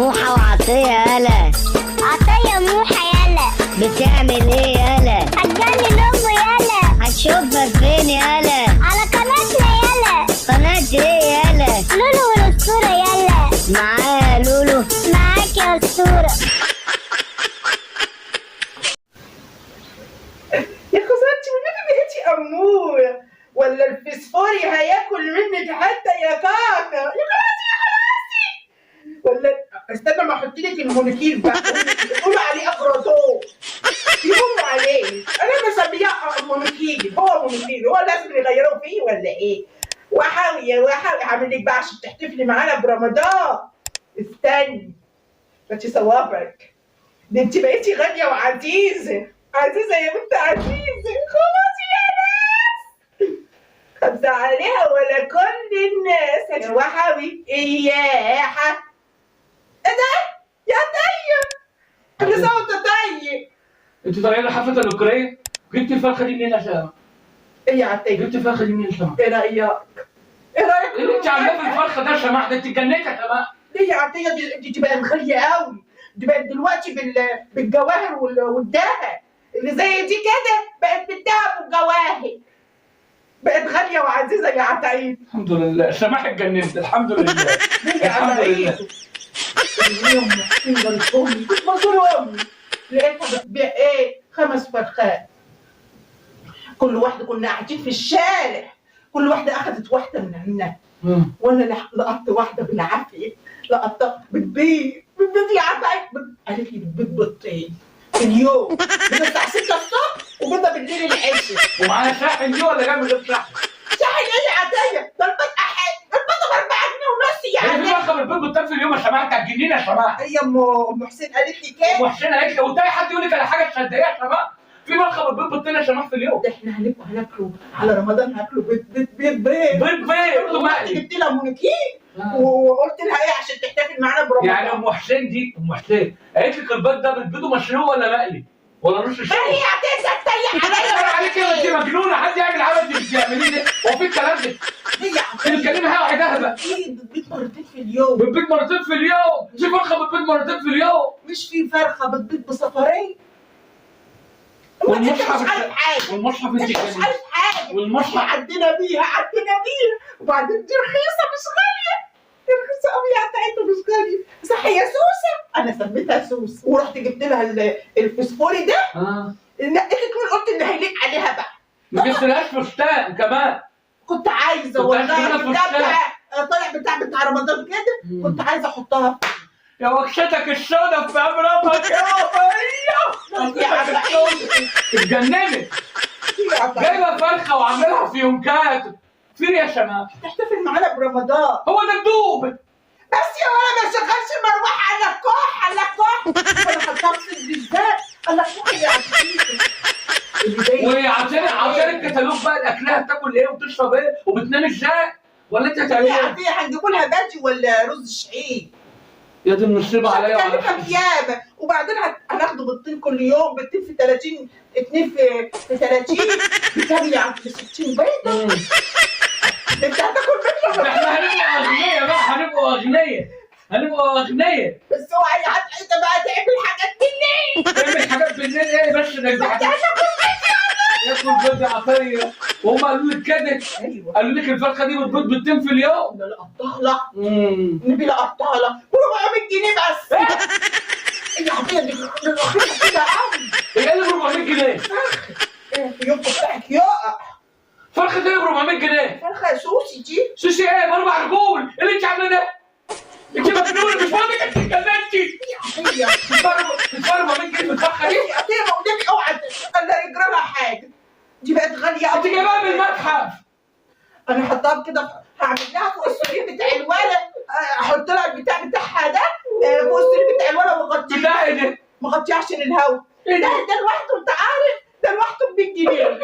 موحة وعطية يالا. عطية موحة يلا. بتعمل ايه يالا؟ هتجنن امه يلا. هتشوفك فين يالا؟ على قناتنا يلا. قناة ايه يالا؟ لولو والأسطورة يلا. معايا لولو. معاك يا أسطورة. يا خسارتي والنبي بقيتي أمورة، ولا الفسفوري هياكل منك حتى يا كاكا. يا خلاصي يا خلاصي، ولا استنى ما احط لك المونيكير بقى. يقولوا عليه افرازون، يقولوا عليه، انا بسميه مونيكير، هو مونيكير، هو لازم يغيروا فيه ولا ايه؟ وحاوي وحاوي هعمل لك بقى عشان تحتفلي معانا برمضان. استني ما صوابعك ده، انت بقيتي غالية وعزيزة، عزيزة يا بنت عزيزة. خلاص يا ناس، خمسة عليها ولا كل الناس. وحاوي إياها. ايه ده؟ يا طيب، كل سنة وانت طيب. انت طالعين لحفله الأوكرانية؟ جبت الفرخه دي منين يا سما؟ ايه يا عطية؟ جبت الفرخه دي منين يا سما؟ ايه رأيك؟ ايه رأيك؟ ايه اللي انت عاملاه في الفرخه ده يا سماح؟ ده انت اتجننت يا سماح. ليه يا عطية؟ دي بقت غالية قوي، دي بقت دلوقتي بالجواهر والذهب اللي زي دي كده، بقت بالذهب والجواهر، بقت غالية وعزيزة يا عطية. الحمد لله سماح اتجننت، الحمد لله. ليه يا الحمد لله. عطية؟ اليوم محسن جرت امي، كنت بزور امي، لقيتها بتبيع ايه؟ 5 فرخات، كل واحدة، كنا قاعدين في الشارع، كل واحدة اخذت واحدة من عندنا، وانا لقطت واحدة بالعافية، لقطتها. بتبيع بتبيع يا عطية، قالت لي بتبيع بيضتين في اليوم، بيضة الساعة 6 الصبح وبيضة بالليل العشاء. ومعاها شاحن دي ولا جاي من غير شحن؟ شاحن ايه يا عطية؟ ده البيض البيضة ب 4 جنيه ونص يا هي في عطية. فرخة بالبيض بالطرف اليوم يا سماح؟ انت هتجنني يا سماح. هي ام حسين قالت لي كده. ام حسين قالت لي، وتلاقي حد يقول لك على حاجة تصدقيها يا سماح؟ في فرخة بالبيض بالطين يا سماح في اليوم. ده احنا هنبقى هناكله على رمضان، هاكله بيض بيض بيض بيض بيض بيض ومقلي. جبت لها مونيكير وقلت لها ايه عشان تحتفل معانا برمضان. يعني ام حسين دي، ام حسين قالت لك البيض ده بتبيضه مسلوق ولا مقلي؟ ولا نص ما سوا؟ هي هتنسى تتريق عليا. انا عليك يا انت مجنونة، حد يعمل عمل انت بتعمليه ده؟ هو في الكلام ده؟ ليه يا انت عطية؟ بتتكلمي هوا وحدها. ايه بتبيض مرتين في اليوم؟ بتبيض مرتين في اليوم، في فرخة بتبيض مرتين في اليوم. مش في فرخة بتبيض بصفرين؟ أما انت والمصحف مش عارف حاجة، والمصحف انت انت مش عارف حاجة. والمصحف عدينا بيها، عدينا بيها، وبعدين دي رخيصة مش غالية، دي رخيصة قوي يا عطية، مش غالية. صح يا سوسة؟ انا سميتها سوسة، ورحت جبت لها الفسفوري ده. نقيت اتنين، قلت اللي هيليق عليها بقى. ما جبتلهاش فستان كمان. كنت عايزه كنت والله عايزة جبتها فستان. طالع بتاع رمضان كده، كنت عايزه احطها. يا وكشتك السودا في امرك يا يا وكشتك السودا اتجننت. يا عطية. جايبه فرخة وعاملها في يونكات في يا شمال. تحتفل معانا برمضان. هو ده الدوب بس يا ولا ما شغلش المروحة على الكح، على الكح، وانا حطها في الزجاج على الكح يا عطية. اللي زي وعشان عشان الكتالوج بقى، الاكلها بتاكل ايه وبتشرب ايه وبتنام ازاي، ولا انت هتعملي يا ايه؟ عطية هنجيبوا لها بادي ولا رز شعير؟ يا دي النصيبه عليا وعلى هتكلفك ياما، وبعدين هناخده بالطين كل يوم، بالطين في 30، 2 في 30 بكام يا عم؟ ب 60 بيضة. انت هتاكل بيضة؟ ده احنا هنبقى اغنياء بقى، هنبقى اغنياء، هنبقى اغنياء. بس هو اي حد انت بقى تعمل حاجات بالليل، تعمل حاجات بالليل ايه بس؟ ده انت ياكل بيض عطية، وهم قالوا لك كده. ايوه قالوا لك الفرخه دي بتبيض بيضتين في اليوم. ده لقطها لها، النبي لقطها لها ب 400 جنيه بس. ايه يا عطية دي رخيصة كده قوي. ايه اللي ب 400 جنيه؟ ايه يوم بتاعك يقع. فرخة ايه ب 400 جنيه؟ فرخة سوسي دي. سوسي ايه باربع رجول؟ ايه اللي انت عاملاه ده؟ انت مجنونة، مش فاضي انت اتجننتي. يا عطية بتدفعي 400 جنيه في الفرخه دي؟ يا عطية ما قدامي اوعى الله يجرى لها حاجة، دي بقت غالية قوي. انت جايباها من المتحف. انا حطاها كده، هعمل لها فوق السرير بتاع الولا، احط لها البتاع بتاعها ده فوق السرير بتاع الولا واغطيه. بتاع ايه ده؟ مغطيه عشان الهوا. ايه ده ده؟ ده لوحده، انت عارف ده لوحده ب 100 جنيه.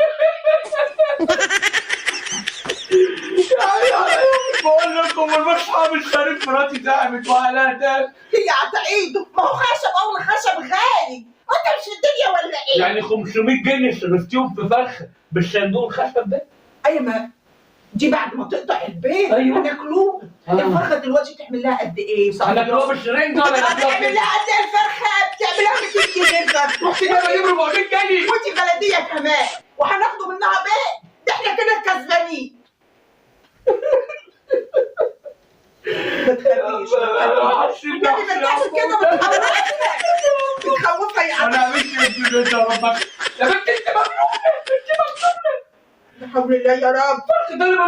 بقول لكم المصحف الشريف مراتي تعبت وعلى ده. هي عطيته، ما هو خشب، اول خشب غالي، انت مش في الدنيا ولا ايه؟ يعني 500 جنيه صرفتيهم في فرخة بالصندوق الخشب ده؟ ايوه ما دي بعد ما تقطع البيض. أيوة. هناكلوه. الفرخه دلوقتي تعمل لها قد ايه؟ صح؟ هناكلوها بالشرنجه ولا بتعمل ناكلوها؟ لها قد ايه الفرخه؟ بتعمل لها 200 جنيه الفرخه. رحت جايبه اجيب 400 جنيه. وانت بلديه كمان، وهناخده منها بيض. ده احنا كده كسبانين. ما تخافيش. النبي ما تعمل كده، بتخوفها يا عم. انا مش انت يا ربك يا بنت، انت مجنونة، انت مجنونة. لا حول الله يا رب. الفرخ ده اللي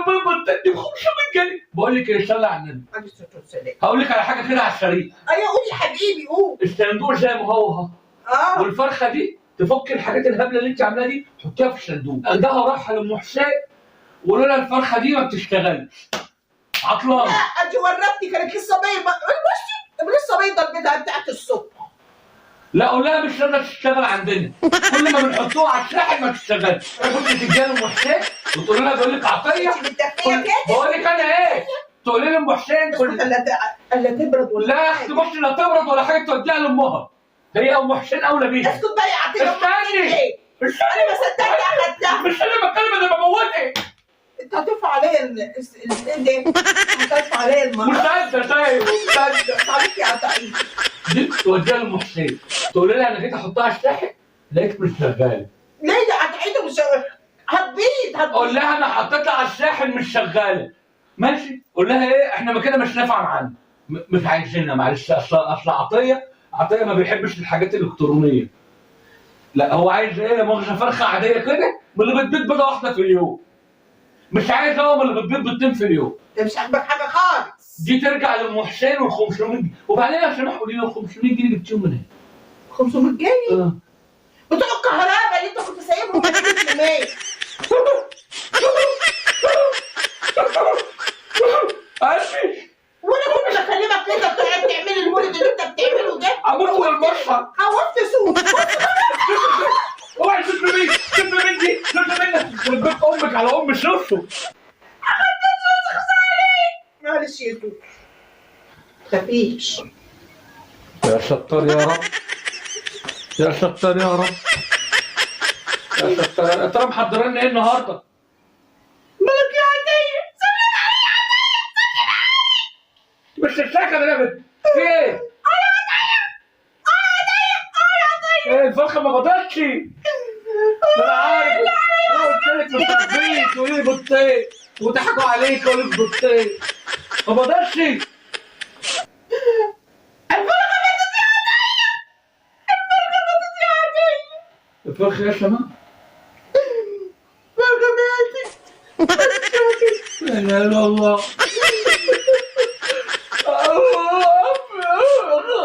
بتدي ب 500 جنيه. بقول لك ايه، صلي على النبي. عليه الصلاة والسلام. هقول لك على حاجة كده على السريع. ايوه قول يا حبيبي قول. الصندوق زي ما هو اهو. والفرخه دي تفك الحاجات الهبلة اللي انت عاملاها دي، حطيها في الصندوق. اخدها وراحها لام حسين وقولوا لها الفرخه دي ما بتشتغلش، عطلانه. لا دي ورتني، كانت لسه بيضة. بصي لسه بيضة، البيضة بتاعت الصبح. لا قول لها مش راضية تشتغل عندنا، كل ما بنحطوها على الشاحن ما تشتغلش. كنت تديها لام حسين وتقول لها بقول لك عطية. انت متدفيه كده؟ بقول لك انا ايه؟ تقول لي لام حسين كل الا تبرد ولا لا يا اختي، بصي لا تبرد ولا حاجة، توديها لامها. هي ام حسين اولى بيها. اسكت بقى يا عطية. استني. انا ما صدقت اخدتها. مش انا بتكلم، انا بموتك. انت هترفع عليا ايه ده؟ هترفع عليا المرة. مش قادرة، مش قادرة. عليك يا عطية. دي توديها لام حسين تقول لها انا جيت احطها على الشاحن لقيت مش شغالة. ليه ده عطيته مش هتبيض؟ هتبيض. قول لها انا حطيتها على الشاحن مش شغالة. ماشي؟ قول لها ايه؟ احنا ما كده مش نافعة معانا، مش عايزينها، معلش. اصل عطية ما بيحبش الحاجات الالكترونية. لا هو عايز ايه؟ لا مؤاخذة فرخة عادية كده من اللي بتبيض بيضة واحدة في اليوم. مش عايز هو من اللي بتبيض بيضتين في اليوم. ده مش عاجبك حاجة خالص. دي ترجع لام حسين وال 500 جنيه. وبعدين يا سماح قولي لي ال 500 جنيه جبتيهم منين؟ 500 جنيه؟ بتوع الكهرباء اللي انت كنت سايبهم من يومين. قلبي. وانا كنت بكلمك كده بتقعد تعمل المولد اللي انت بتعمله ده. اموت من المصحف. خوفت سوق. اوعي تشوف مين، شوف مين دي، شوف مين. ربيت امك على ام شوشو. معلش يا سوق. متخافيش. يا ستار يا رب، يا ستار يا رب، يا ستار. يا ترى محضرين ايه النهارده؟ مالك يا عطية؟ مش الشكل ده يا بنت، في ايه؟ ايه الفرخه ما بطلتش؟ ما انا عارف، انا قلت لك مش هتبيض، تقولي لي بيضتين، وضحكوا عليك وقالوا لك بيضتين، ما بطلتش. الفرخه بيضت يا عطية. الفرخه بيضت يا عطية. الفرخه يا شمال؟ الفرخه ماتت. لا اله الا الله.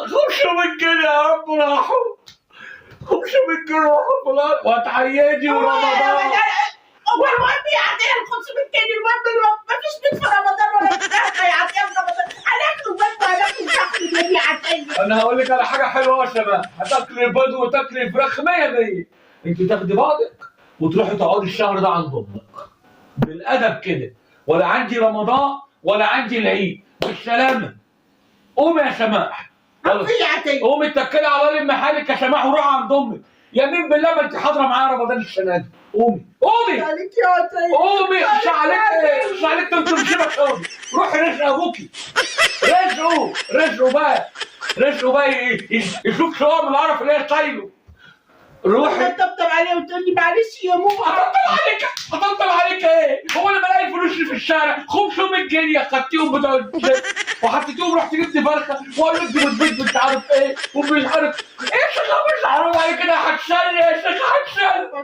500 جنيه يا رب راحوا، 500 جنيه راحوا، وهتعيدي ورمضان. هو المهم يعطيها ال 500 جنيه. المهم ما فيش بيت في رمضان ولا فرخة يعطيها في رمضان. هناكل بيض وهناكل فحم يا عطية. انا هقول لك على حاجة حلوة يا شباب، هتاكلي بيض وتاكلي فراخ 100 100. انت تاخدي بعضك وتروحي تقعدي الشهر ده عند امك بالادب كده، ولا عندي رمضان ولا عندي العيد. بالسلامة. قومي يا سماح. قومي اتكلي على الله محلك يا سماح وروحي عند امك. يمين بالله ما انت حاضره معايا رمضان السنة دي. قومي قومي. عليك يا عطية. قومي. مش عليك، مش عليك، تمشي قومي. روحي رزق ابوكي، رزقه، رزقه بقى، رزقه بقى يشوف شوية من القرف اللي هي شايله. روحي. تطبطب عليه وتقول لي معلش يا ماما. اطبطب عليك، اطبطب عليك ايه؟ هو انا بلاقي فلوس في الشارع 500 جنيه خدتيهم بتوع وحطيتيهم، رحت جبت فرخة واقول لك دي بتبيض مش عارف ايه ومش عارف ايه. يا شيخه مش حرام عليك كده، هتشل يا شيخه، هتشل. ما